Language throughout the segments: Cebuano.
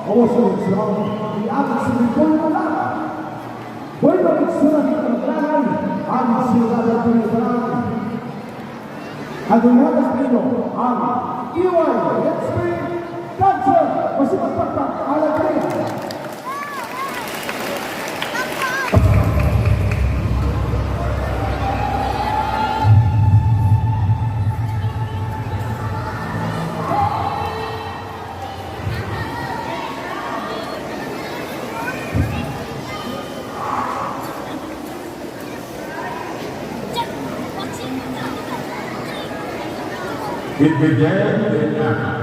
Ubos sa ni Alex Repolyo Lara. Bueno, igsunan ito maglalay ang sila ng Pilipinas. Ang ninyo ang EYHP Dancer. Masipagpagpag, Alegria. It began in Africa.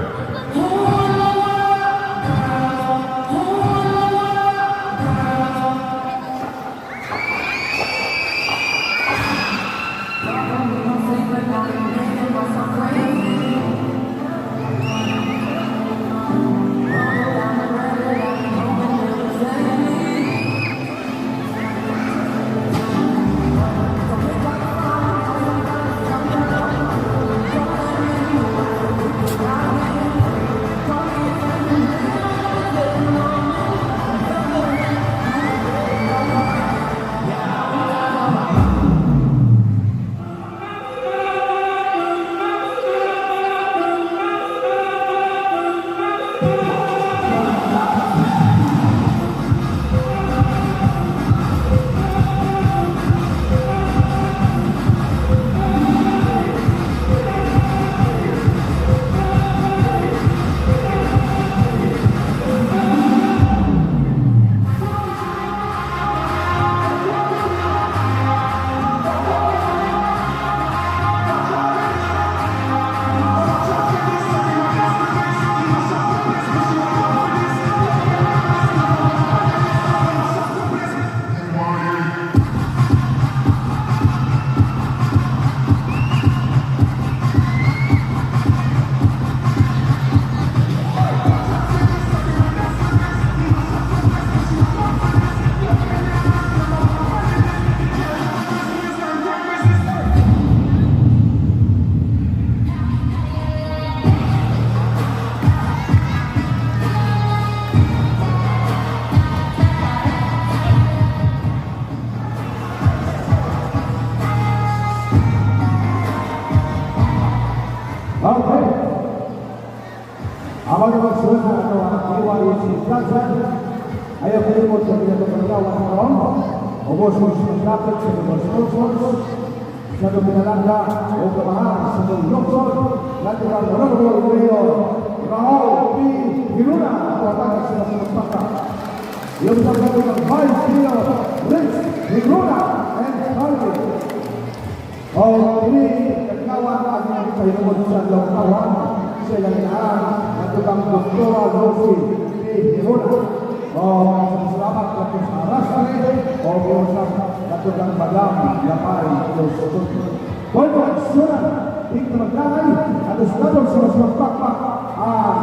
Okay. Ang mga magsunod na ito ang EYHP Dancer. Ayaw kalimot sa pinagpapagawa karon. Ubos sa traffic sa mga sponsors. Sa pinalangga o kamahan sa mga lungsod. Natin ang Honorable Mayor Raul P. Hiruna at ang sa mga pagpaka. Yung sa ng Vice Mayor Rich Hiruna and family. O kini kagkawan ang pahinungod sa longkawan sa ilang inahan at ang Doktora Lucy P. Hiruna. O salamat lakin sa Rastre o sa katong Madam Lapay Los. Bueno, igsunan, ito maglalay at usladon sa mas magpakpak ang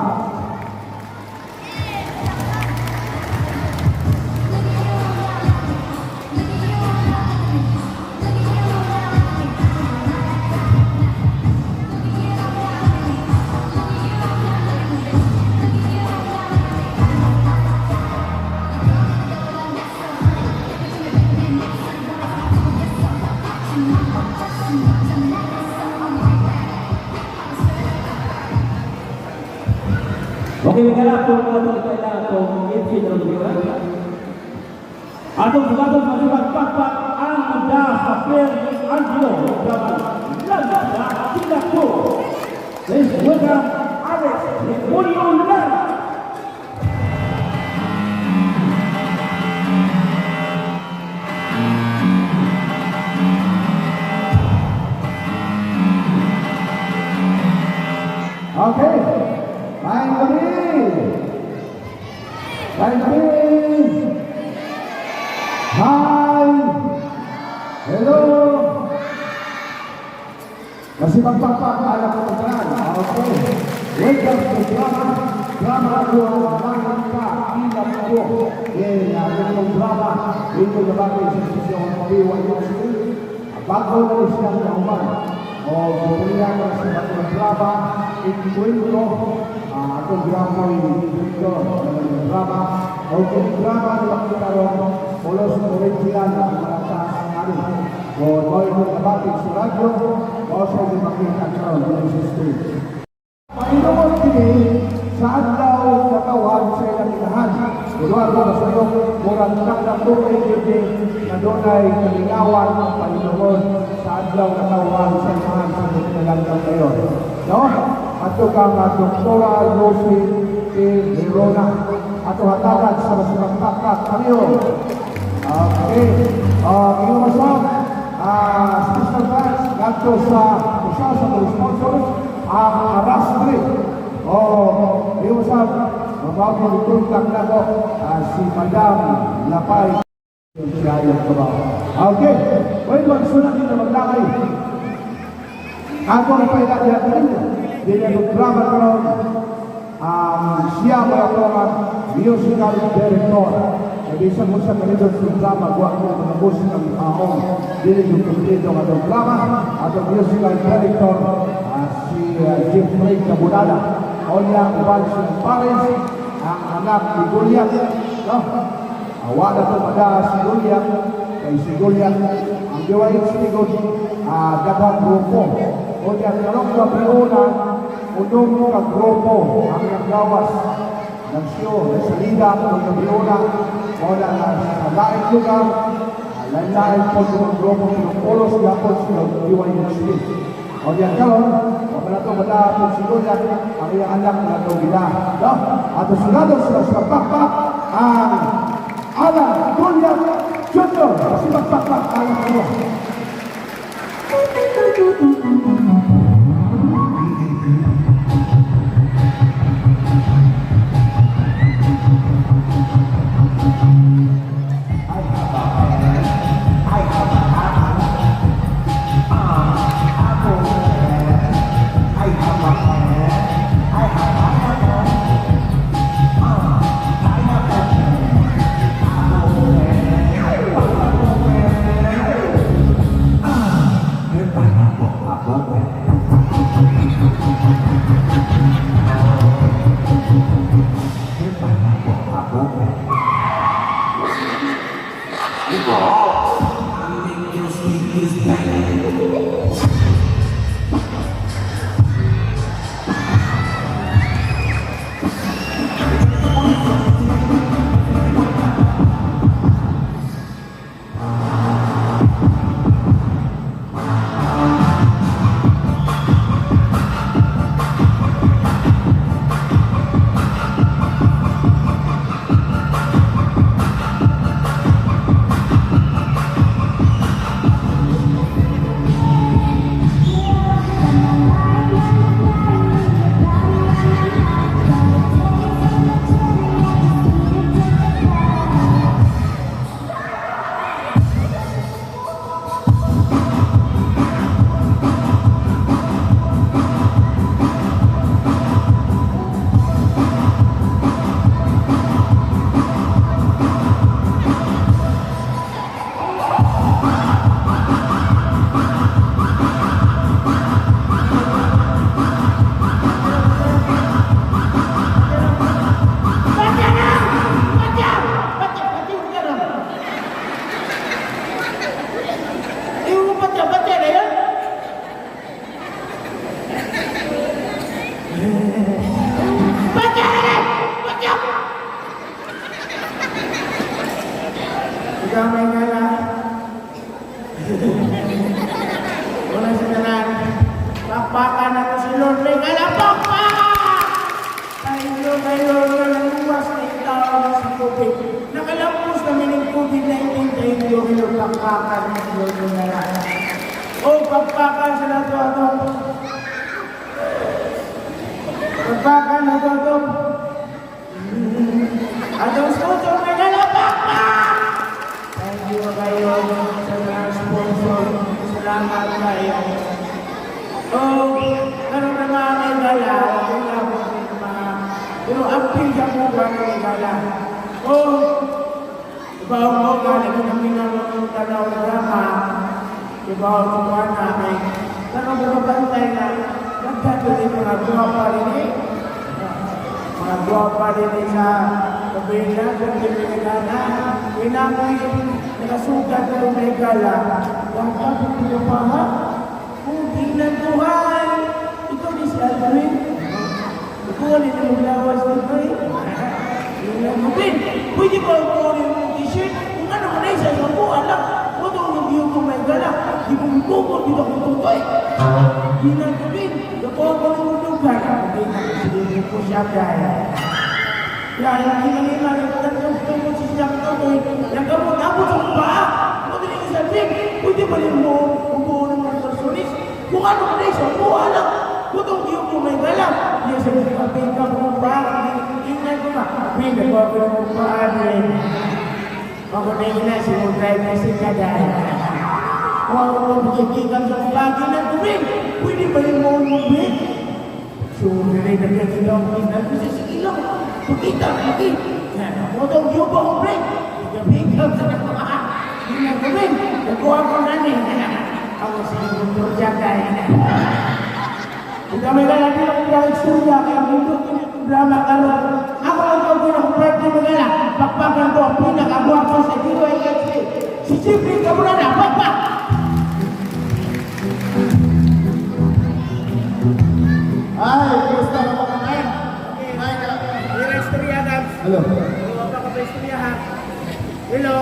Okay, may po mga itong kailangan itong MC na lumiwan. Atong sugatong masipagpakpak ang muda sa Per Angelo Gamal Landa Tinako. Please welcome Alex Gregorio Lara. Okay. Maayong gabi. Maayong gabi. Hi. Hello. Masipagpakpak anak ko tanan. Okay. Welcome to drama. Drama ko ang ka ilap ko. In ganitong drama, ito na bagay sa sesyon PYHP. Bago na rin siyang nauman. O bumili ka sa batong drama, ikwento, Atong gihapon director ng drama. O kini drama ni makita ron pulos original ang mga taas ani. O mo'y kung nabati sa radyo, o sa makita karon diri sa stage. Painumot kini sa adlaw katawhan sa ilang inahan. Eduardo Basayong, murag takdak tuig gyud na dunay kalingawan ang Panginoon sa adlaw katawhan sa inahan sa pinalanggang ngayon. No? Ato kang Doktora Lucy P. Verona. Ato hatagan sa masipagpakat. Kaniyo. Okay. Iyong masang, special thanks ngadto sa usa sa mga sponsors, ang Arastre. Oh, iyong masang, mabawag yung nako, si Madam Lapay. Siya kabaw. Okay. Well, magsunod din na maglakay. Ako ang paila diha kanina. Di niya drama karon. Siya mo ato ang musical director. Kaya bisan mo sa kanito sa drama, buwa ko mga musika ang taong. Dili yung kumpleto ang atong drama. Atong musical director, si Jeffrey Cabunada. Onya, uban si Paris, ang anak ni Goliath. No? Awa na ito mada si Goliath. Kay si Goliath, ang DYHT God, daghang grupo. Onya, karong gabi una, unom ka grupo ang naggawas ng show, nagsalida ng gabi una, o na sa laing lugar, lain-lain po sa mga grupo, pinupulos yapon sa DYHT. O diyan karon, o na ito mada po si Goliath, ang iyang anak na ito gila. No? At sunado sila sa pakpak, ang Alan Goliath Jr. Si magpakpak, Alan Goliath. Ikaw may ngala. Wala sa tanan. Pakpakan ako si Lord may ngala. Pakpak! Thank you kay Lord na naluwas na itaw sa tubig. Nakalampos kami ng COVID-19. Thank you kay Lord. Pakpakan si Lord may ngala. O pakpakan sa nato atong. Pakpakan na to atong. Atong sponsor may ngala. Pakpak! Thank you kayo sa mga sponsor. Salamat kayo. Oh, ano na mga may gala, wala po mga, pero ang pinsa mo ba may gala? Oh, ibaw mo gala ko na pinang tanaw drama, ibaw mo ba na may, tanong mo bantay na, nagdado din mga buha pa rin eh. Mga gwapa din sa kabila, kung pinagana, inamoy nakasugat na may gala. Ang kapit pinapaha, kung tingnan ko hay, ikaw ni si Aldrin. Ikaw ni mong lawas dito eh. Tingnan mo, Ben, pwede ba ako kunin mong t-shirt? Kung ano man ay sa sampu, alam. Kung ito ang ko may gala, di ko mukukot, dito ko tutoy. Tingnan ko, Ben, nakuha ko ng lugar. Hindi na sige ko siya dahil. Kaya yung hinanima, yung tungkol sa siyang tutoy, yung gamot, abot sa paa. Kung ito sa Ben, pwede ba rin mo umuo ng mga personis? Kung ano man ay sa sampu, alam. Kung ito ang ko may gala, di sa kapit ka mong paa, tingnan ko ba? Ben, nakuha ko ng paa, Ben. Ako na ina, si mong drive na si Kaday. Kung ako magkikikan sa pagi na tubig, pwede ba rin mo umubig? So, nilay na kaya sila ang tingnan ko sa sige lang. Pakita, pakita. Mo daw yung ba akong break? Ikaw sa nakuha. Tingnan ko rin. Nakuha ko na ni. Ako si Dr. Jakay. Ikaw may lalaki akong dahil istorya, kaya mundo drama karon. Ako ang tawag ng party mga pakpakan ko ang pinakagwapo sa DYHA. Si Jeffrey Cabrera, pakpak! Ay, kumusta na mga kanan? Mira istorya, Gabs. Hello. Hello, pa ka ba istorya, ha? Hello.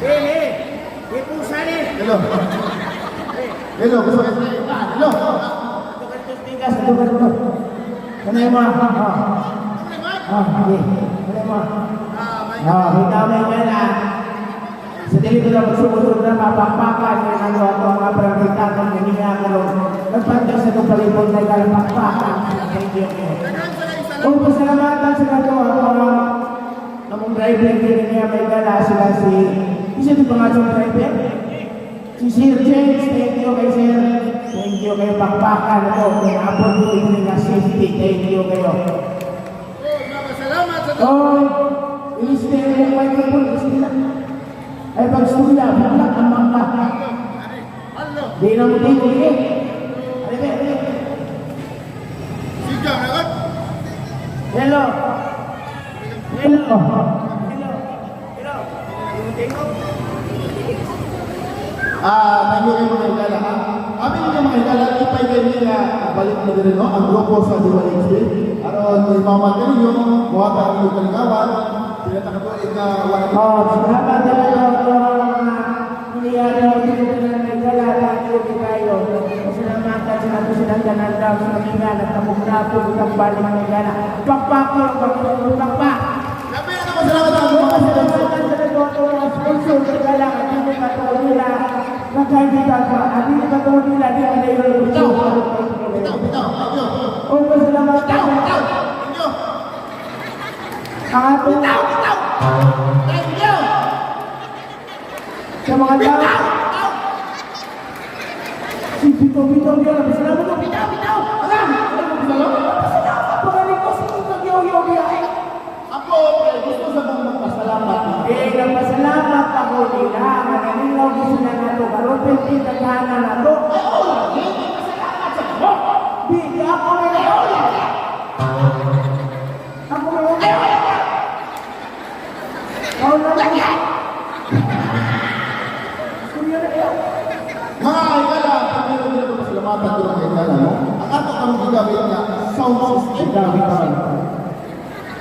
Hey, hey. Hey, pusa ni. Hello. Hello, gusto ka Hello. Ito ka ito, tigas. Ito ka ito. Kanay mo, ah. Ah, okay. Kanay mo. Ah, kita may gala. Sa dili ko na magsumunod na mapakpakan ng ano ato ang mga barangay tatong ganina karon. Nagpantay sa itong palibot na ikalapakpakan. Thank you. Kung pasalamatan sa kato ako ang among driver din niya may gala sila si isa di pangatong driver. Si Sir James, thank you kay Sir. Thank you kayo pakpakan ito. Kung abot ko ini nga safety, thank you kayo. Salamat sa Oh, ilis na yung microphone kasi nila. Ay, pag-istorya, bigla ang mangka. Di na mo dito, eh. Ano ba, ano ba? Sigaw na ka. Hello. Hello. Hello. Hello. Ah, thank you kayo mga higala ha. Amin ninyo mga higala, ipay kayo nga balik na din no, ang grupo sa DYHB. Aron may mama kayo, buhat ang inyong kalingawan. Pinata ka tuig nga wala. Oh, salamat talaga ako mga nangyayari ako dito na may gala, thank you kayo. Pasalamatan sa ato silang gananda sa mga nagtabog-tabog, utang bali mga gala. Pakpak ko, pakpak, pakpak. Labi na naman salamat ang mga Pasalamatan sa ato mga sponsor sa gala, at hindi ka to nila, nagkaibigan ka, at hindi ka to nila, di ka na yun. Bitaw, bitaw, bitaw. Thank you. Oh, pasalamatan. Thank you. Ang atong Bitaw, bitaw. Thank you. Sa mga tao. Bitaw, bitaw. Si Bito Bito Bito, pasalamat ko. Bitaw, bitaw. Alam, alam mo pasalamat? Pasalamat, pagaling ko sa itong yoyo biyahe. Ako, eh, gusto sa mong magpasalamat. Eh, nagpasalamat ako nila. Mananilaw gusto na nato. Karon pwede taghanan na to. Ay, oh, lagi, pasalamat sa mo. Di, di ako na Ay, oh, lagi. Ako na Ay, oh, lagi. Ako na Lagi. Surya na kayo. Mga higala, primero nila ito pasalamatan ko mga higala, no? Ang ato karong gigamit nga sound system. Bitaw, bitaw.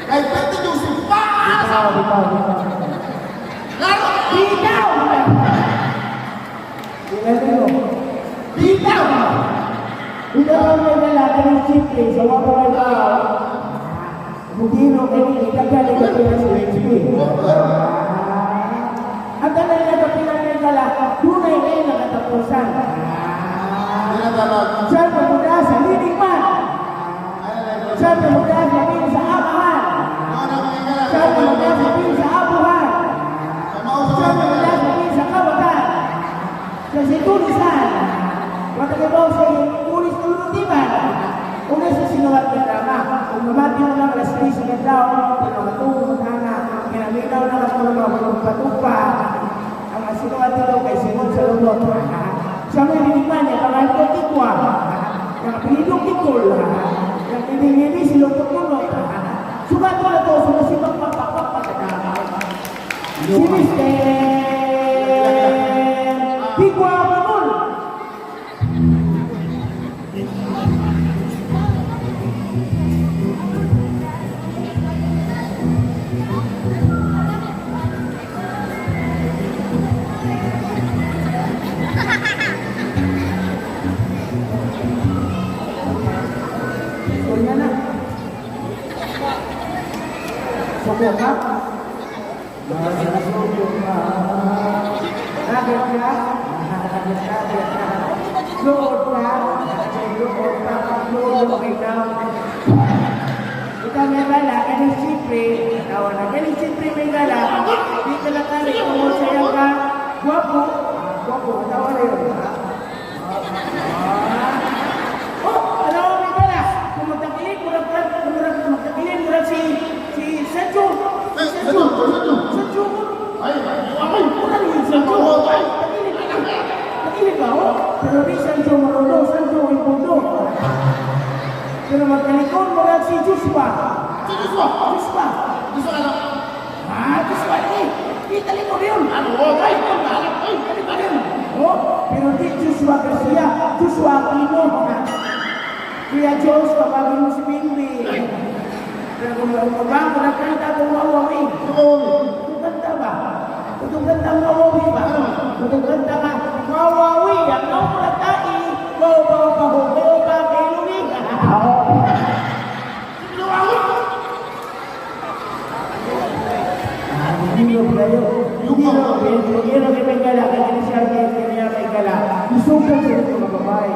Kay pwede yung si Paas! Bitaw, bitaw, bitaw. Laro! Bitaw! Bitaw! Bitaw! Bitaw ang may dala ng chip eh. Sa mga mga tao. Mugino kay ni itagal ito sa HP. Ang tanan nga kapila may dala, dunay kayo nakatapusan. Tinatawag. Saan mamuda sa leading man? Saan mamuda sa pin sa amahan? Saan mamuda sa pin sa abuhan? Saan mamuda sa pin sa kawatan? Sa situlisan? Matagabaw sa tulis ng lutiman? Una sa sinuwat ng drama, kung mamati mo lang alas 3 sa kadlaw, pinakatungkot na, kinaminaw na katulong mga magpatupa, ang sinuwat nito kay Simon sa lulot. Sa mga dinigman niya, pangalan ko Tikwa, ang apelidong Tikol, ang piningini si Lotong Mulot. Sugat ko na to, sumusibang pagpapag Si Mr. Bigwa Manol. Sorry na. Suko ka? Masuko ka. Nagit ka? Nagit ka. Luod ka? Luod ka. Luod ka ikaw. Ikaw may gala, kaning sipre, tawa na, kaning sipre may gala, di ka lang kali, kung saya ka, gwapo, ah, gwapo, tawa na yun, ha? Ah. Oh, alam mo may gala, kung magtakilid, murag ka, murag, magtakilid, murag si Sancho, si Sancho, Sancho, Ay, ay, murag yun, Sancho, takilid, takilid ba, oh? Pero di Sancho marunong, Sancho ipundo. Pero magtalikod, murag si Joshua. Si Joshua. Joshua. Joshua ano? Ah, Joshua eh. Di talikod yun. Ano? Ay, ay, Talikod yun. Oh, pero di Joshua Garcia, Joshua Aquino. Kuya Jones, tawagin mo si Bimbi. Pero kung marunong ka, kung nagkanta kung mawawi. Kung kanta ba? Kung kanta mawawi ba? Kung kanta ka, mawawi. Ang naw mo nagtai, baw baw baw baw ba kay Lunig. Hindi kayo. Hindi kayo may gala. Kaya siya kaya may gala. Isukan sa mga babae.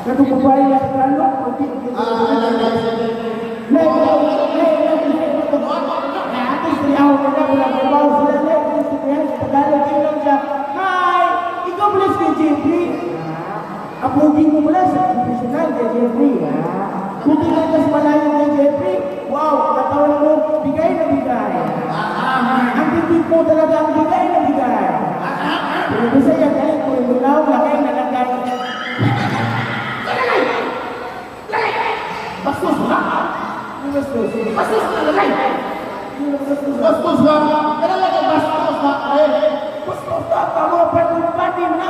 Katong babae na Tagalog, hindi. Ah, ay, ay, ay. Lek, lek, lek, lek. Atos ni ako na wala trabaho sila. Lek, gusto ko yan. Sa Tagalog, yun siya. Hi! Ikaw bless kay Jeffrey. Apugin mo mula sa professional kay Jeffrey. Kung di ka sa malayo kay Jeffrey, wow, katawan mo, bigay na bigay. Ang bibig mo talaga ang bigay na bigay. Pero Bisaya, galing ko yung lunaw, lagay na lagay. Bastos ka. Bastos. Bastos na lagay. Bastos. Bastos ka. Kaya lagay bastos na. Ay, Bastos ka, tama, part of body na.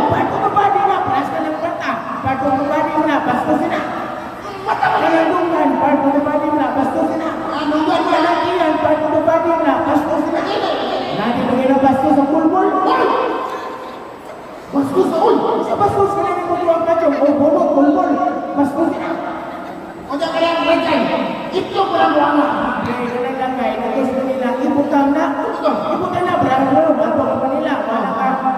Part of body na, paras ka ng pata. Part of body na, bastos na. Kanandungan, part of the body na, bastos na. Ano ba? Kalakihan, part of the body na, bastos na. Natin pa kayo bastos sa bulbul. Bastos na, uy. Sa bastos ka lang yung ang kadyong, o bunot, bulbul, bastos na. O diyan kaya lagay. Itlog ko lang buwan na. Kaya ganun lang kay, gusto nila, ibutang na. Ibutang na, bravo, bato ka pa nila. Wala ka,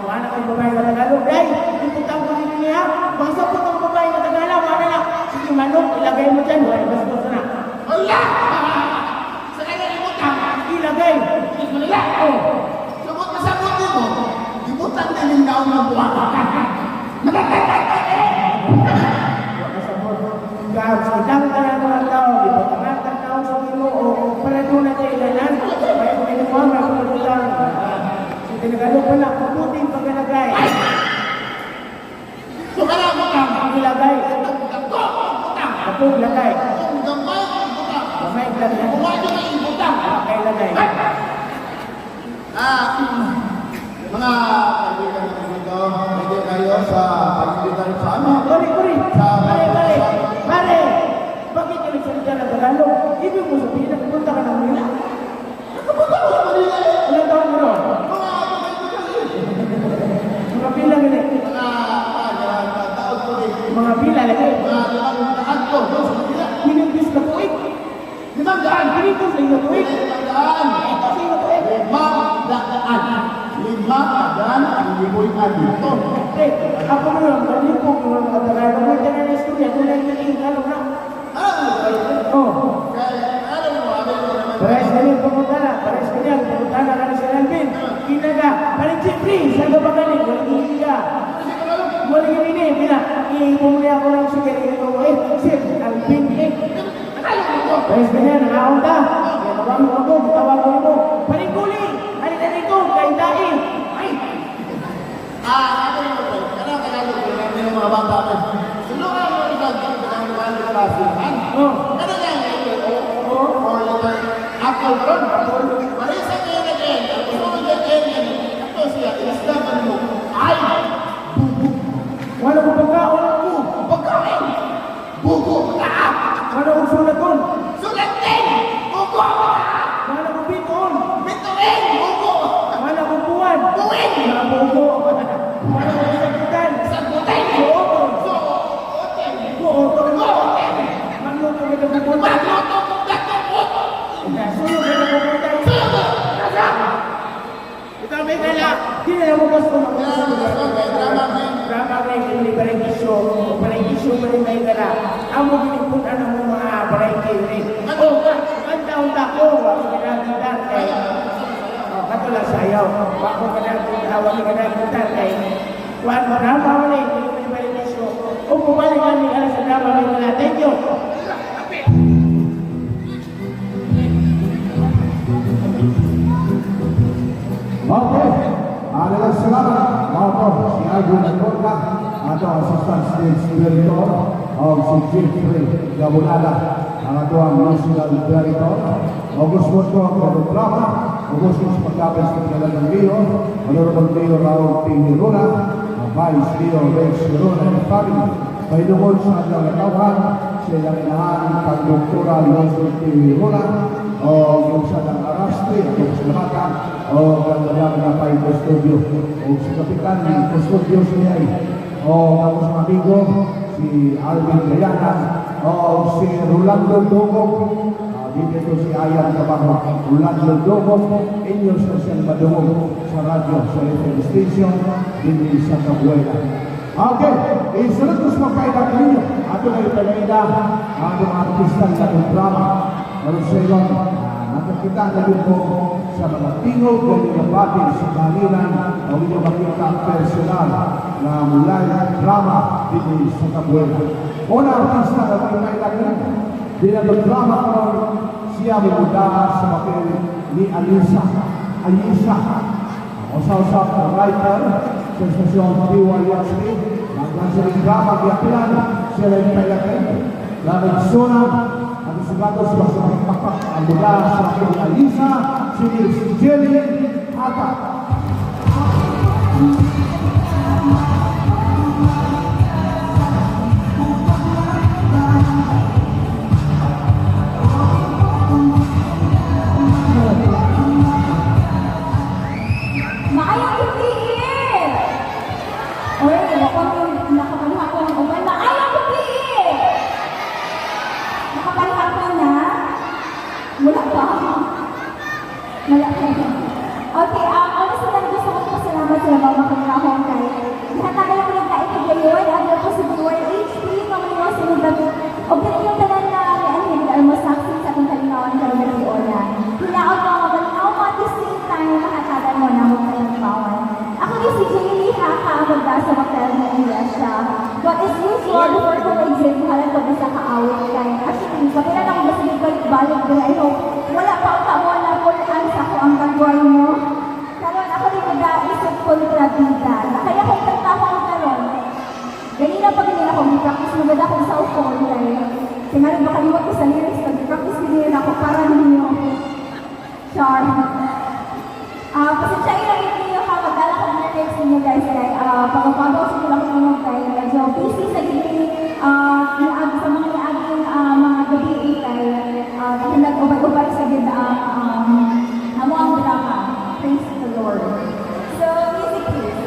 wala kang babae na Tagalog. Day, ibutang ko din niya. Basta po kang babae na Tagalog, wala na. Sige, manok, ilagay mo dyan, wala, bastos na. Wala! Sa kanya ibutang. Ilagay. Diyos Manila. Oh. Sabot na sabot din mo. Ibutang na yung daon ng buwan. Gabs, itang tanan mga tao, ibutang ang tao sa Ginoo para doon na kailanan. May may may pagutang. Sa Tagalog pala, mabuting pagkalagay. So kaya butang. Ilagay. Dagko, butang. Apog lagay. Kung gamay, butang. Gamay lagay. Kung wala na ibutang. Okay lagay. Ah, mga kaibigan natin dito, hindi kayo sa pag-imbita sa amin. Pare, pare. Pare, pare. Pare. Bakit ka nagsalita ng Tagalog? Ibig mo sabihin, nakapunta ka ng Manila. Nakapunta ko sa Manila eh. Ilang taon mo ron? Mga kaibigan eh. Mga pila ganit. Mga taon ko eh. Mga pila lagi. Mga 500 ko doon sa Manila. Pinigis na tuig. 500. Pinigis na tuig. 500. Ito sa iyo tuig. 500. 500 ang libo'y dito. Eh, ako mo lang, malipog yung mga Tagalog. May tanan na istorya, doon lang yung Tagalog na. Ah, Oh. kaya alam mo, amin mo naman. Pares ganyan pumunta na, pares ganyan, pumunta na ka na si Alvin. Kinaga, parang Jeffrey, saan ka ba galing? Walang hindi ka. Walang hindi, pina, ibumuli ako ng sugar, ko, eh, sir, Alvin, eh. Pares ganyan, nangaon ka. Kaya tawagin mo ako, tawagin mo. Paningkuli, halika dito, kay Dai. Ay, Ah, ako naman po. Kaya Tagalog ko namin ng mga bata ko. Sulungan mo sa Tagalog ng klase. oh. Kaya pumunta. Magluto kong gatong. Sulog ka na pumunta. Nasa! Ito may kala. Di na lang mo gusto. Kailangan mo gusto kay drama queen. Drama kay kini barangay show. Barangay show pa rin may kala. Amo ginipun ano mo mga barangay rin. Oh, kanta unta ko. Ako kinagindar kay. Oh, kato lang sayaw. Wako kinagindar, wako kinagindar kay. Kuan mo drama mo ni kini barangay show. O bumalik kami ala sa drama may kala. Thank you. Okay. Ano lang salamat. Mao to si Alvin Alcorca, ato assistant stage director, o si Jeffrey Gabunada, ang ato ang national director. August mo ang programa, August sa pagkapit sa pinalagang Mayor, Honorable Mayor Raul P. Hiruna, ang Vice Mayor Rex Hiruna and family. Pahinungod sa ilang katawhan, sa ilang inahan, pag-doktora Lonzo P. Hiruna, o yung sa ng Arastri, at yung salamatan, o ang lalaki na pa yung studio, o si Kapitan Custodio siya ay, o ang sa amigo, si Alvin Gayana, o si Rolando Dogog, dito ito si Ayan Cabajo, Rolando Dogog, inyo sa siyang madungog sa radyo, sa FM station, din sa Cabuela. Okay, isunod ko sa magkaila ninyo. Ato na ipanaida ang atong artista sa atong drama. Aron sa ilon, nakakita na yun po sa mga tingog na inyong bati sa kahalinan o inyong makita personal na mula drama din sa Cabuela. Una artista na ipanaida ninyo. Din ang drama karon siya muda sa papel ni Alisa. Alisa. Usa-usa ka writer sa istasyon DYHP, naglansa drama giapilan sila yung pailagay. Nagsunan ang sugatos sa pakpak ang mula sa aking Alisa, si Miss Jelly Ata. Maayong gabi! Oy, wako nakapaliha ko ng uban. Maayong gabi! Nakapaliha ko na? Wala pa. Wala pa. Okay, ano sa tayo gusto ko pasalamat sa mga makakahong kay. Ihatagal ko lang tayo kagayon. Ano po sa DYHP, pangalawa sa mga gabi. O ganun yung tanan na may anhig almosaksi sa atong kalingawan karon na ona. Hinaot mo mga balinaw mo at the same time, makatagan mo na mo kayong bawal. Ako ni si Jamie Haka, magda sa hotel na Iglesia. But as usual, before ko ma-exit, mahalan ko sa kaawit kay. Actually, kapila na ako basta balik-balik din. I hope wala pa ang tao na full hands ako ang gagawin mo. Karon ako din mag-aisip kontrabida. Kaya kung kantahon karon, ganina pa ganina ako, practice maganda akong sa cellphone kay tingalog makaliwat ko sa lyrics, pag-practice din ako para ninyo. Char. Pasensya na rin ninyo ha, magdala ko ng lyrics ninyo guys kay pagpapagaw sa kulang tulong kay medyo busy sa gini sa mga niaging mga gabi kay nag-ubay-ubay sa gid ang amo ang drama. Praise the Lord. So, music please.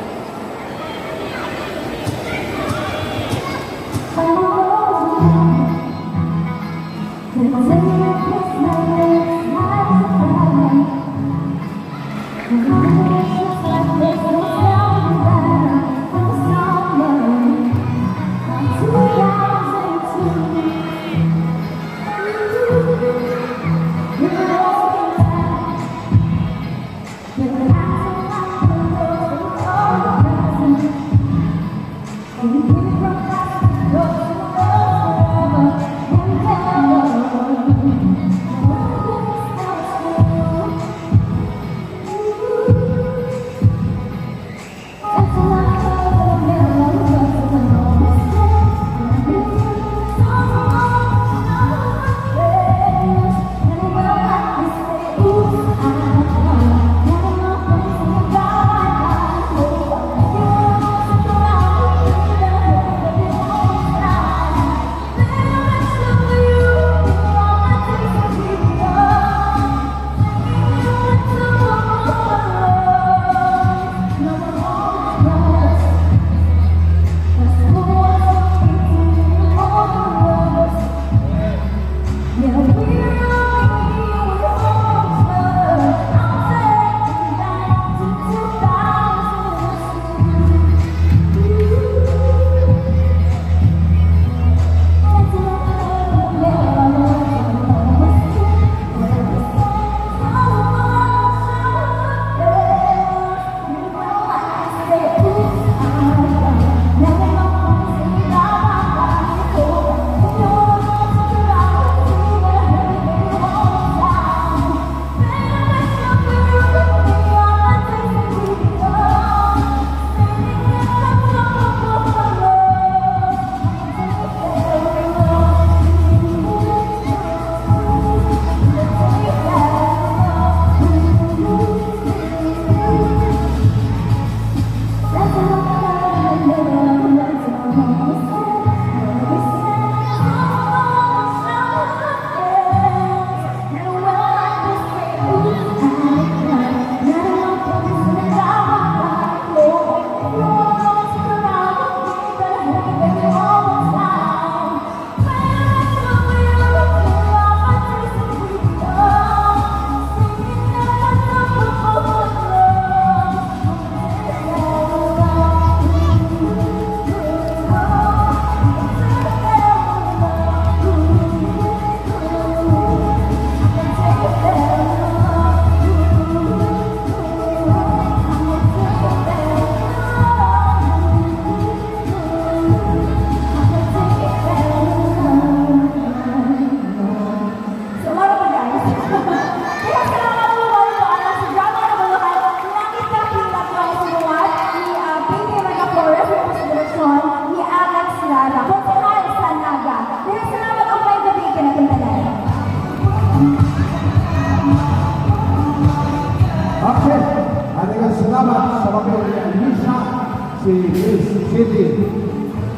Si Miss City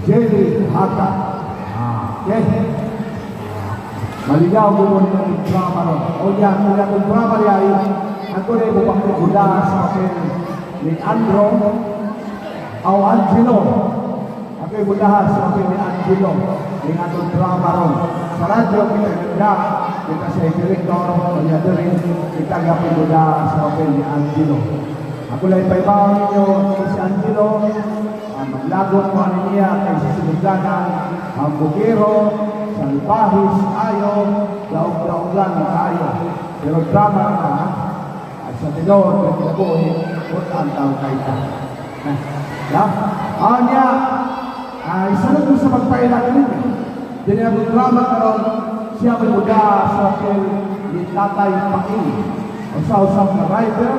Jerry Haka. Ah, okay. Maligaw ko mo ng drama ron. O yan, kung atong drama niya ay, ako na ipapakiguda sa papel ni Andro o Angelo. Ako ibudahan sa papel ni Angelo ni atong drama ron. Sa radyo, kita ganda, kita sa director, o niya diri, kita gapibuda sa papel ni Angelo. Ako lang ipaibaw ninyo si Angelo, ang maglagot mo ani niya kay sa sinugdanan, ang bukiro, salbahis, ayo, daog-daog lang kayo. Pero drama na, at sa tinuod, may kinabuhi, ang tao kay ta. Ya? Anya, ay isa lang sa magpaila ninyo. Dini ang drama karon siya may muda sa papel ni Tatay Pail. Usa-usap na rider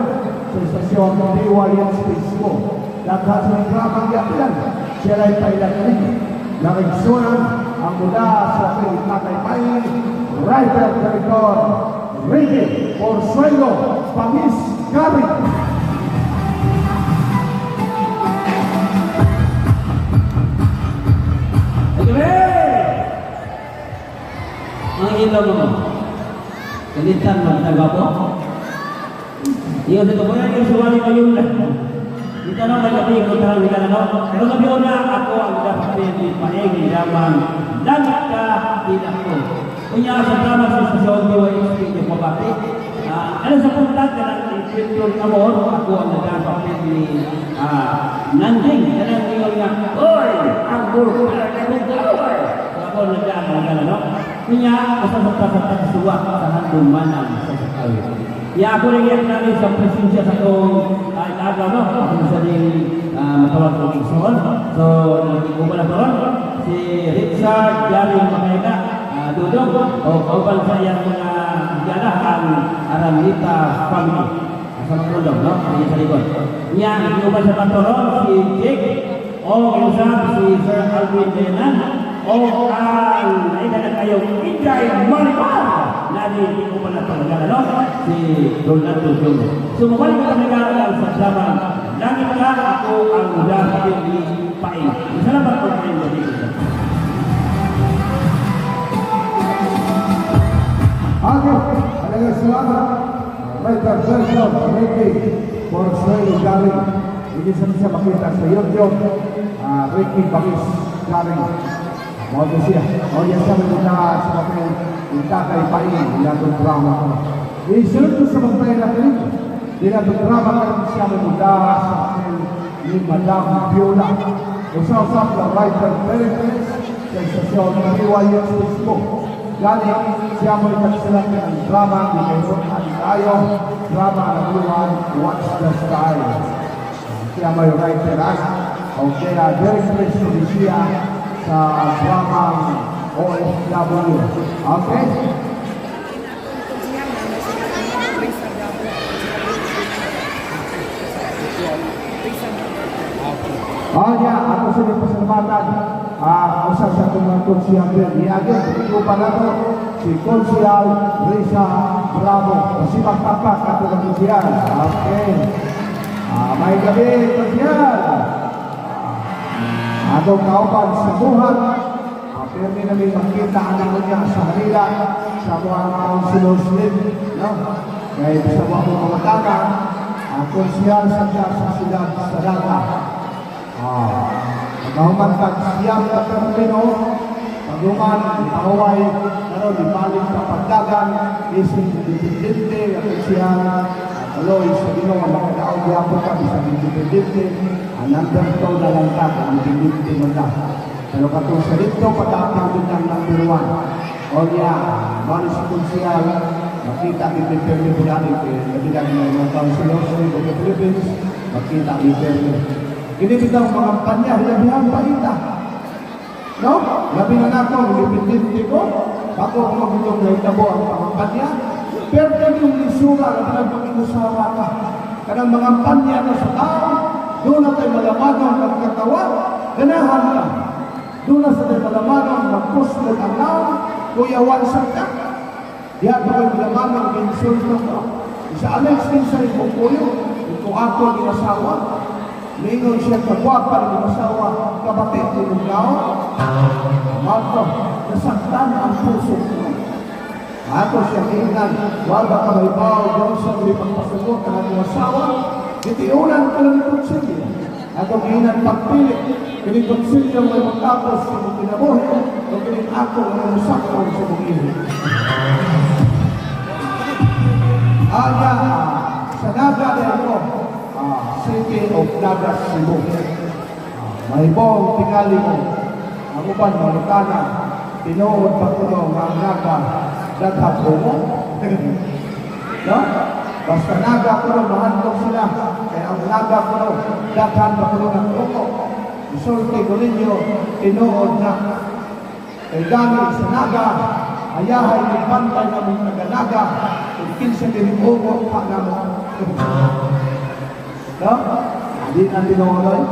sa istasyon DYS Pisco. Daghan sa drama giapilan. Siya lang paila ninyo. Nakigsunan ang muda sa papel ni Tatay Pail, writer director Ricky Porsuelo Pangis Gary. Ang ilaw mo. Kalitan mo, nagwapo. Iyo sa tuburan yung suwali kayo na. Dito na may gabi ko tarang ka na no. Pero gabi na ako ang dapat ni paeng yaman. Langit ka di ako. Unya sa drama sa istasyon DYXP yung mabati. Ano sa punta ka ng Inspector Amor, ako ang nagdapat ni Nanding. Kanang ingon nga, Oy! Ang burka na kong power! So ako nagdapat ka na no. Unya, usa sa tagsuwa sa handumanan sa Sakawi. Ya ako rin yan namin sa presensya sa itong agaw, no? Ako sa din matawag ng igsoon. So, nag-iuban na ron. Si Richard Gary Makayga, Dudong, o kauban sa iyang mga gala ang Aranita family. Sa mga no? Sige sa likod. Niya, nag-iuban sa patoron, si Jake, o usap si Sir Alvin Denan, o ang na kayong Inday Maribal na di ko pala pagkala, no? Si Rolando Jones. So, mabalik ka kami sa drama. Langit ka, ako ang muda ni Paing. Salamat po kayo dito. Okay, talagang salamat. Writer director Ricky Porsuelo Gary. Hindi sa siya makita sa YouTube. Ricky Bangis Gary. Mao to siya. O yan sa mga sa papel ni Tatay Paing, atong drama ko. Isunod ko sa magpaila pelikula. Di atong drama karon siya may muda sa papel ni Madam Viola. Usa-usap na writer directress sa istasyon DYX Pisco. Gani, siya mo'y tagsilat ng drama ni Kay tayo, drama na buwan, Watch the Sky. Siya mo'y writer, o kaya directress ni siya sa drama OFW. Okay? Anya, ako sa inyong pasalamatan. Usa sa itong mga konsihal din. Iagin, pa na to, si Konsihal Risa Bravo. O si Magtapak, ato ng konsihal. Okay. May gabi, konsihal. Atong kauban sa buhat. Pirmi namin makita ang niya sa Manila, sa mga councilors league. No? Kaya sa mga mga mataka, ang konsihal sa siyudad sa Daga. Pagkahuman kag siyam ka termino, paghuman, ipahaway, karon ibalik ka pagdagan, isip independente, ang konsihal, tuloy sa Ginoo, makadaog gyapon ka bisag independente, ang number 2 na lang ka, kung independente man ka. Pero katong sa dito, patapang din ang number 1. O niya, mao ni si konsihal, makita ni Perme Budani, labi na mga councilors of the Philippines, makita ni Perme. Kini bitaw mga kampanya, hilabihan balita. No? Labi na nato, independente ko, bago ako magitong nahitabo ang pangampanya, pero yung lisura, labi na pag-inusawa ka. Kanang mga kampanya na sa tao, doon na tayo malamanong magkatawa, ganahan ka. Doon na sa tayo malamanong magpuslot ang tao, kuyawan sa ka. Diyan pa kayo malamanong insulto ka. Isa Alex din sa ibong kuyo, ito ato ang inasawa. Ningon siya kagwapa ng asawa, kapatid ni Lugao. Malto, nasaktan ang puso ko. Ato siya giingnan, wala ka may baw, doon sa may pagpasugot ang atong asawa, gitiunan ka lang ni kutsilyo. Ato giingnan pagpilit, kini kutsilyo may magtapos sa imong kinabuhi, o kini ako nga musakon sa imong ihi. Aga, sa Naga na ito, City of Naga, Cebu. Mahibong tingali mo, ang uban mangutana, tinuod pa kuno nga ang Naga daghang bungo. No? Basta Naga kuno mahadlok sila, kaya ang Naga kuno daghan pa kuno ng ungo. Isulti ko ninyo, tinuod na. Kay gani sa Naga, ayahay ni bantay na mong taga-Naga, kung kinsa din ungo pa na mo. No? Di na tinuod.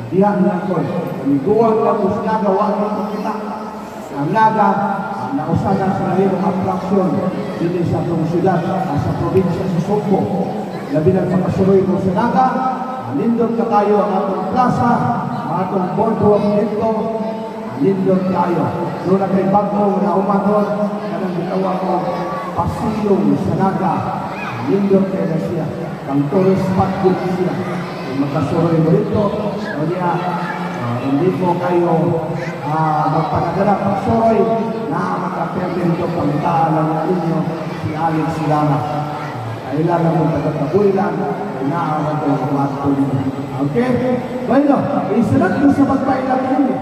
Diha na ko. Miguan ka mo sa Naga, wag mo kita. Ang Naga, nausa na sa nahimong attraction dili sa atong syudad, sa probinsya sa Sugbo. Labi na makasuroy mo sa Naga, nindot ka kayo ang atong plaza, ang atong boardwalk dito, nindot kayo. Doon na kay bago na umanon, kanang gitawag ko, pasiyong sa Naga, nindot kayo na siya. Ang tourist spot gud siya. Kung makasuroy mo dito, o niya, hindi mo kayo magpanagala pagsuroy na makaperde dito pangitaan lang na ninyo si Alex Lara. Kailangan mo taga-Tabuilan, ay naaman ko ang mato ninyo. Okay? Bueno, isunod ko sa pagpailan ninyo.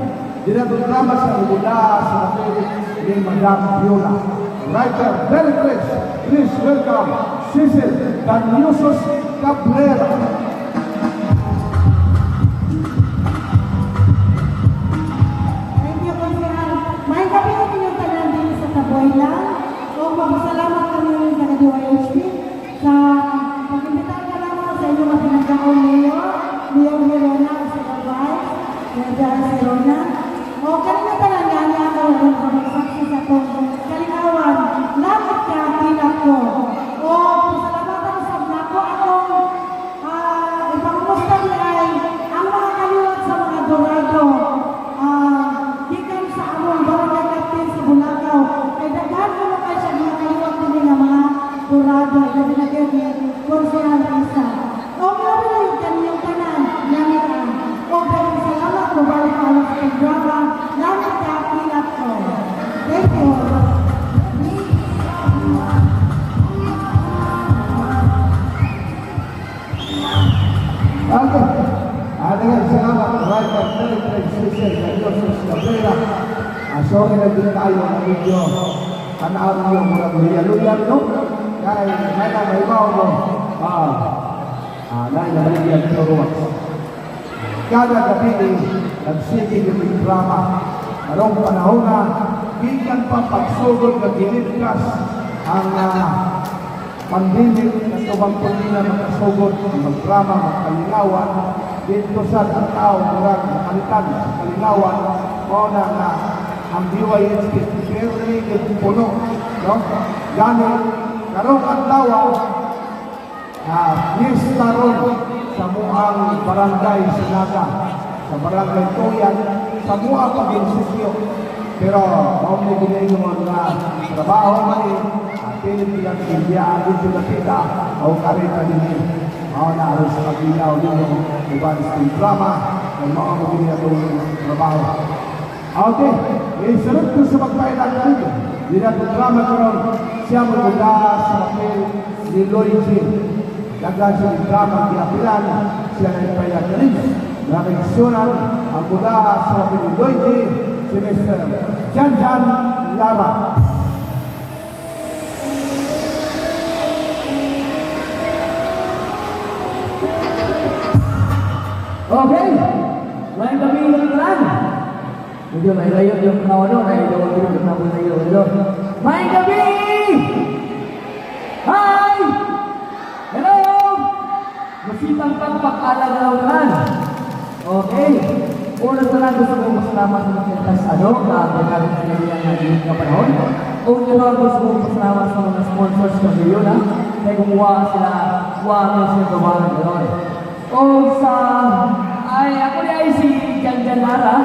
Dinaprograma sa Ubula sa papel ni Madam Viola. Writer, very fresh. Please welcome Cecil Daniusos Cabrera. Thank you, Konsehal. May gabi na inyong tanan din sa Taboylan. O magpasalamat kami sa DYHP sa pag-imbitar ka naman sa inyong mga pinagkaon Mayor, Mayor Herona, sa Vice, Mayor Serona. O kanina tanan nga niya ako nung pamagsaksi sa itong kalingawan, langit ka, kilap ko. O pasalamatan sa nako akong ipangumusta ni ay ang mga kaliwat sa mga Dorado. Gikan sa among barangay captain sa Bulacau. Kay daghan kuno kay siya mga kaliwat dinhi nga mga Dorado. Labi na gyud ni Konsehal Isa. O grabe na yung kaniyong tanan nami ang. O daghang salamat mo balik alang sa programa Langit Ka, Kilat Ko. Thank you. Okay. Daghang salamat, writer, very fresh, Cecil Daniusos Cabrera. Sorry na din tayo na medyo tanaw niyo murag luya-luya, no? Kay nana may bawo mo. Nana may luya wax. Kada gabi nagsige yung drama. Karong panahon na gikan pa pagsugod nga giligtas ang pandemic na tubang na makasugod, magdrama, magkalingawan, dito sa ang tao murag makalitan sa kalingawan, mao na nga ang DYHP very good puno, no? Gani karong adlaw fiesta ron sa muang barangay sa Naga, sa barangay Tuyan, sa mua pagin sitio. Pero mao ni ginaingon nga trabaho man eh, pilit lang India dito nakita o karita dinhi. Mao na aron sa paginaw ninyo uban sa drama kay mao mo gini atong trabaho. Okay, isunod ko sa pagpailan ninyo. Dina drama karon siya mo sa papel ni Lloyd G. Daghan sa drama giapilan siya na ipailan kaninyo. Nakigsunan ang mula sa papel ni Lloyd G. si Mr. Jan Jan Lara. Okay. May gabi yung tanan. Medyo may layo yung kauno, na ilo yung na ilo. May gabi! Hi! Hello! Masitang pagpakala na lang tanan. Okay. Una sa lang gusto kong pasalamat sa mga tas ano, na barkada sa kanila nga nga panahon. Una lang gusto kong pasalamat sa mga sponsors kasi yun ha. Kaya kumuha sila, kuha na sila gawa ng gano'n. O sa ay ako ni ay si Jan Lara,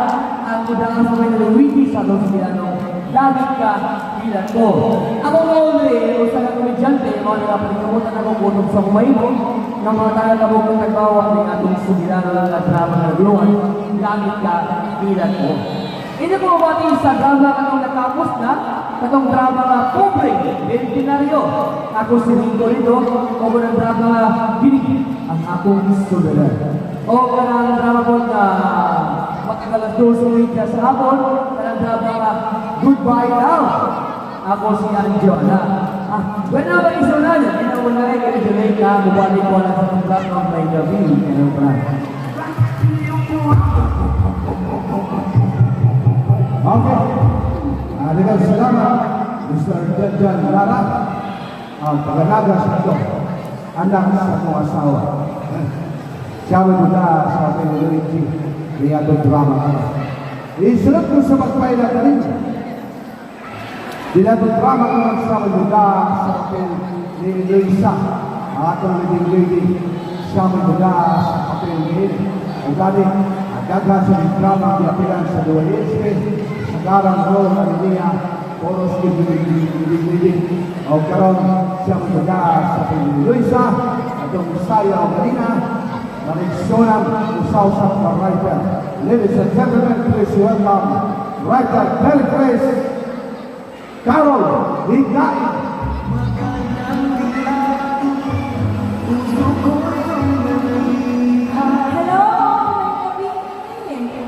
ang mudaan sa mga Luigi sa Los Milano. Langit ka, kilat ko. Ako nga uli, usa ka komedyante, mao na paningkamutan ako kutob sa kumaymo, nga mga taga kabog ng tagbawa ng atong sumirano nga drama nga naguluhan, Langit Ka, Kilat Ko. Hindi ko mabati sa drama katong natapos na, katong drama nga Pobre, Bentinaryo. Ako si Rico rito, o ng drama nga Binigit, ang akong soledad. O kanang drama po na matagalas 2:30 sa hapon, kanang drama nga Goodbye Now. Ako si Anjo na. Ah, bueno, ba isunan? Inauna rin kayo Jamaica, mubalik ko lang sa drama may gabi. Ano pa? Okay. Daghang salamat, Mr. Janjan Lara, ang paganaga sa ito, anak sa akong asawa. Siya may mula sa ating Luigi, niya itong drama. Isunod ko sa magpaila ka rin. Dinatong drama ko lang sa mula sa papel ni Luisa, ang atong leading lady, siya may mula sa papel ni Hini. Ang gani, ang daghan sa drama giapilan sa DYHP, sa garang role ang niya, Oros leading lady. O karon siya may mula sa papel ni Luisa, atong Isaya o kanina, Maligsonan, usaw-usap na writer. Ladies and gentlemen, please welcome writer Pericles Carol Higain. Hello! May gabi.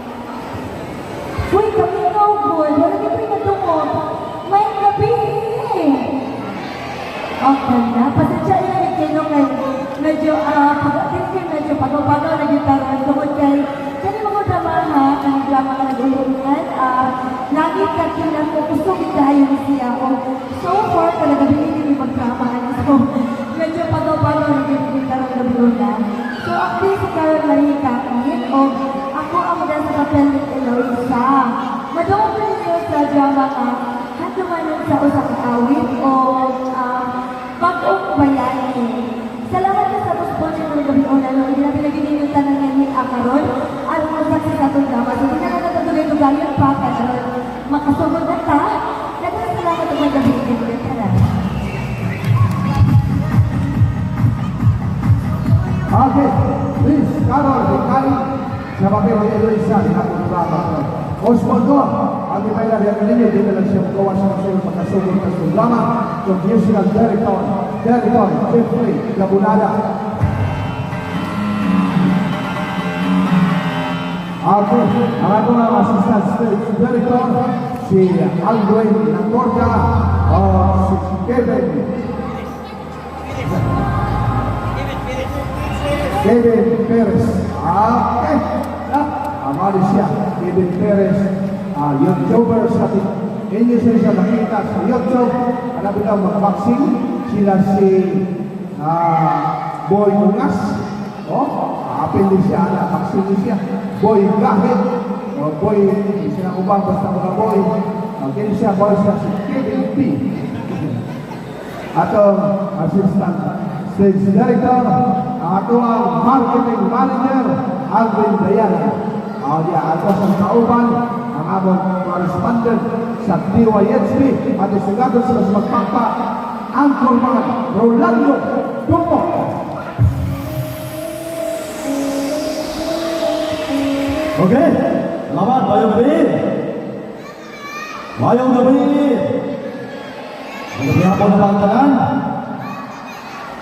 Uy, kamingaw po. Wala dito yung nadungog. May gabi. Okay na. Pasensya na rin kayo kay medyo, pag kayo medyo pagaw-pagaw na gitaran tungod kay kani mga drama ha, kanang drama nga nag-ulingan, lagi ka kilang ko, kusog tayo ni siya. O, so far talaga binili ni magdrama. So, medyo pagaw-pagaw na gitaran na na. So, ako si Carol Marie Kapit, o ako ang muna sa papel ni Eloisa. Madungog ko ninyo sa drama ka, handumanan sa usa ka awit o bag-ong bayani. Salamat ka sa sponsor ng gabi una, no? Hindi natin lagi ninyo tanan nga ni Akaron. Aron mo sa atong drama. So, hindi na lang natuloy-tugayon pa kay aron makasugod na ta. Daghang salamat ug gabi ninyo tanan. Okay, please, Carol Higain, sa papel ni Eloisa, dinatong drama. Oswaldo, ang ipaila niya kanina, di na lang siya magawa sa mga pagkasugod sa drama. So, musical director, Director Jeffrey Gabunada. Okay, ang atong assistant stage director, si Alduin Natorga, o si Kevin. Kevin Perez. Okay. Amali siya, Kevin Perez, YouTuber sa inyo siya makita sa YouTube. Alam mo mag-boxing sila si Boy Ungas. Oh, apil din siya, ala, boxing din siya. Boy Gahit. O Boy, sila ubang basta mga boy. Okay siya, boy siya si Kevin P. Atong assistant stage director, ato ang marketing manager, Alvin Dayana. Di ato sa kauban, ang among correspondent sa DYHP at isugaton sa magpapa, Anchorman Rolando Dumbo. Okay, salamat, mayong gabi. Mayong gabi. Magabi hapon na ang tanan.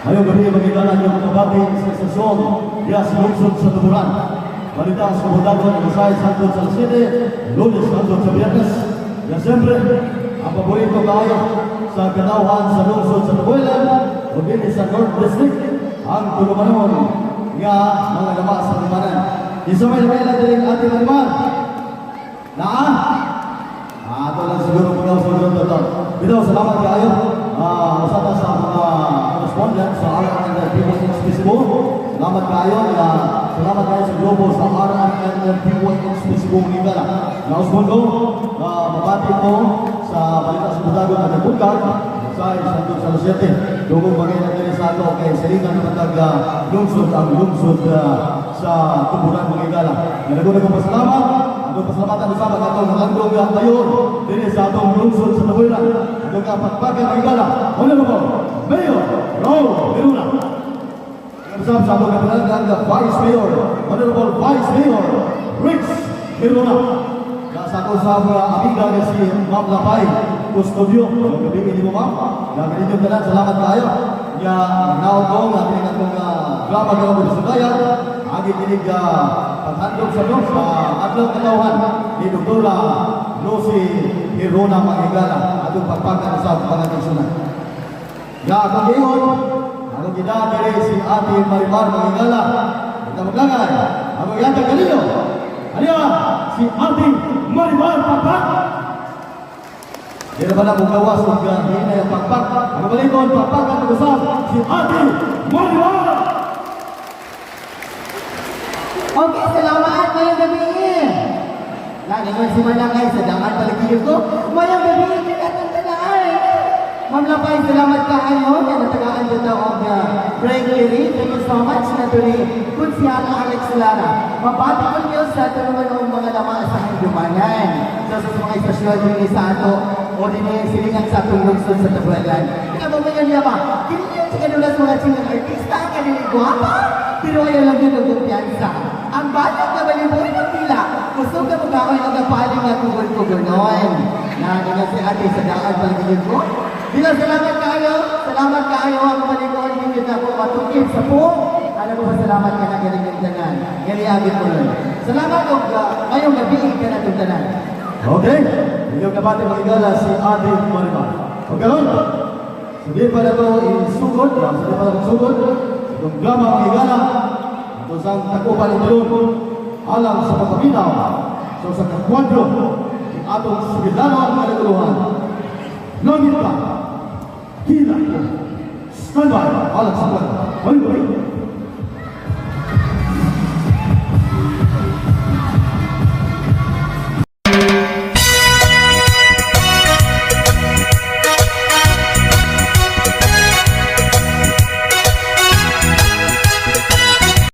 Mayong gabi, magigala niyo mga kabati sa istasyon diya sa lungsod sa Tuburan. Balita sa Kabundagon, ang Masay, santod sa City, Lunes, santod sa Biyernes. Ya siyempre, ang paborito kayo sa katawhan sa lungsod sa Tabuelan, o din sa North District, ang tulumanon nga mga lama sa limanan. Isa may lamay lang din ating animal. Naa? Ato lang siguro mga sa mga to. Bitaw, salamat kayo. Usa ta sa mga correspondent sa RMNLPYHP Cebu. Salamat kayo. Salamat kayo sa grupo sa RMNLPYHP Cebu Manila. Nausbon ko, mabati ko sa balita sa Butagon at Bugkag. Usahay santod sa alas 7. Dugong bagay na diri sa ato kay silingan naman tag lungsod ang lungsod sa Tuburan, mga higala. Naguna kong pasalamat. Atong pasalamatan usab ang atong landong mayor diri sa atong lungsod sa Tabuelan. Atong kapakpakan, mga higala, Honorable Mayor Raul Gerona. Usab sa atong kapilanggan nga Vice Mayor, Honorable Vice Mayor Rix Gerona. Sa ako sa mga amiga nga si Ma'am Lapay Custodio. Gabi ini mo, ma'am. Gabi ninyo tanan, salamat kayo. Ya naon ko nga kining atong drama nga mo Sudaya. Agi kinig paghandog sa no sa adlaw katawhan ni Doktora Lucy Gerona, mga higala, atong pagpakan sa pangatigsunan. Ya akong giingon, akong gidadiri si Ate Marimar, mga higala. Ito maglangay, akong yatag kanino. Aniya, si Ate Marimar Pakpak. Di na ba na kung gawas kung hinay ang pakpak? Ang balikon, pakpakan pag-usap, si Ate Marimar! Okay, salamat, mayong gabi. Lagi ko si Malangay sa dangan paligid ko. Mayong gabi, kinatong talaan. Ma'am Lapay, salamat kaayo. Kaya natagaan dito og break. Thank you so much na ni Kunsihal Alex Lara. Mabati ko niyo sa tulungan ng mga lama sa hindumanan. Sa mga istasyon din sa ato o din silingan sa atong lungsod sa Tabuelan. Kaya mo ngayon niya ba? Kini sa kanulas mga chinang artista, kanili guwapa, pero ayaw lang yun ang kumpiyansa. Ang bata nga baliboy ng pila, kusog ka mukakoy ang kapaling nga kugol-kugunon. Na nga si ate sa daan paligid ko. Bila salamat kaayo ang malikon, hindi na po matukid sa po. Alam mo ba, salamat ka na galing ng tanan. Gali ko nun. Salamat og ngayong gabi ka na itong tanan. Okay, inyong nabati, mga higala, si Ate Marimar. Okay, ron. Sige pa na ito isugod, sige pa na ito isugod. Itong drama, mga higala, ito sa tagupan ng tulong, alang sa pagpaminaw, so sa kakwadro, ang atong sibilano ang kalaguluhan. Langit ka, hila ko, stand by, alang sa kwadro. Hoy, hoy.